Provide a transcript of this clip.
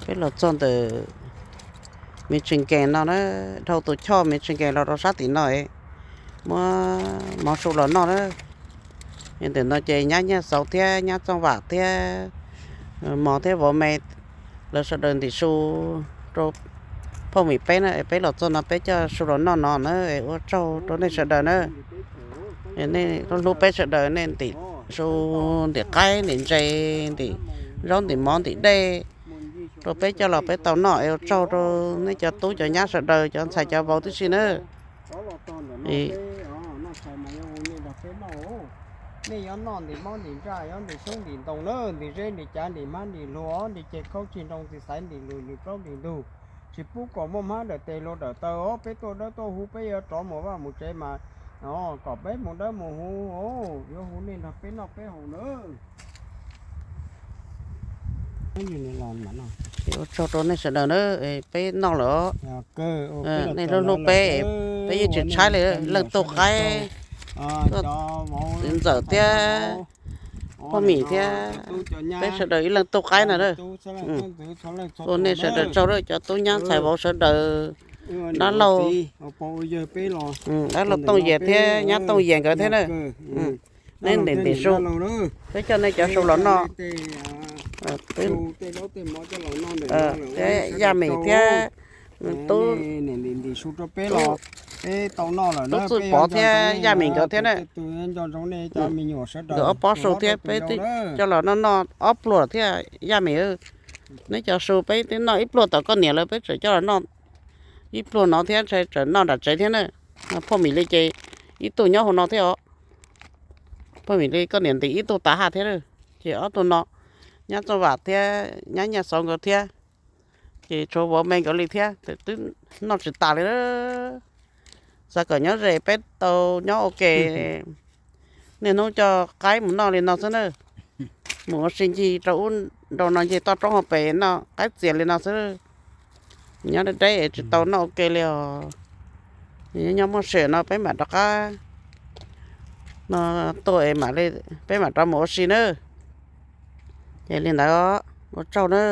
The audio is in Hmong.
Peb los txog ntawm me tsis nkees no na, dhau tus choj me tsis nkees los rau sab tim no, muab mov su los noj na. Ntawm no ces nyab Nyiaj Xauv thiab nyab Txooj Vam thiab mos thiab vauv me, lawv sawv daws ntim su rau phauj Mim peb na, peb los txog no peb coj su los noj no na, ua tsaug rau nej sawv daws na. Nej hlub peb sawv daws nej ntim su, ntim qaib ntim ntses, ntim zaub ntim mov ntim dej rau peb coj los peb tau noj, es ua tsaug rau nej cov tub cov nyab sawv daws, cov ntxhais cov vauv tib si na. Nej yuav noj ntim mob ntim ntsaj, yuav ntim xyoob ntim ntoo na, ntim zeb ntim cav ntim hmab ntim hlua, ntim ceg khaub ceg nroo txiv xaiv ntim lus ntim plaub ntim ntug, tsis pub kom muaj hmab dawm tes hluas dawm taw os. Peb tuaj dawb tuaj huv, peb yuav rov mus vaj mus tsev mas kom peb mus dawb mus huv, yuav hu nej nrog peb noj peb haus na. Ua tsaug rau nej sawv daws na, peb noj lawm. Nej hlub hlub peb, peb yeej tsis tshaib li, leej tuj qaib, txiv ntxawm thiab phauj Mim thiab peb sawv daws ib leej tuj qaib na. Ua nej sawv daws tsaug, cov tub nyab ntxhais vauv sawv daws, dab laug, dab laug Tooj Yias thiab nyab Tooj Yias nkawd thiab na. Nej ntim ntim su, peb coj nej cov su los noj. Thiab Yaj Mim thiab tub, tub Txwj Pov thiab Yaj Mim nkawd thiab na. Nkawd ob pob su thiab peb twb coj los noj noj ob pluag thiab Yaj Mim. Neb cov su peb twb noj ib pluag tom koj niam lawm, peb tseem coj los noj ib pluag no thiab, tseem noj nram tsev thiab na. Phauj Mim li ces ib tug nyob hauv no thiab os. Phauj Mim li koj niam ntim ib tug tav haj thiab, ces ob tug no, nyab Txooj Vam thiab nyab Nyiaj Xauv nkawd thiab, ces tshuav vauv me nkawd li thiab, twb noj tsis tas li. Xav kom nyob ze peb tau nyob ua ke, niaj hnub coj qaib mus noj li no xwb na. Mus ua si ncig rau ub rau no ncig toj roob hauv pes noj qaib txias li no xwb. Nyob deb deb es tsis tau noj ua ke li os. Nyob muaj sia no peb mam rov qab no tuaj es peb mam rov mus ua si na. Ces li ntawd, ua tsaug na.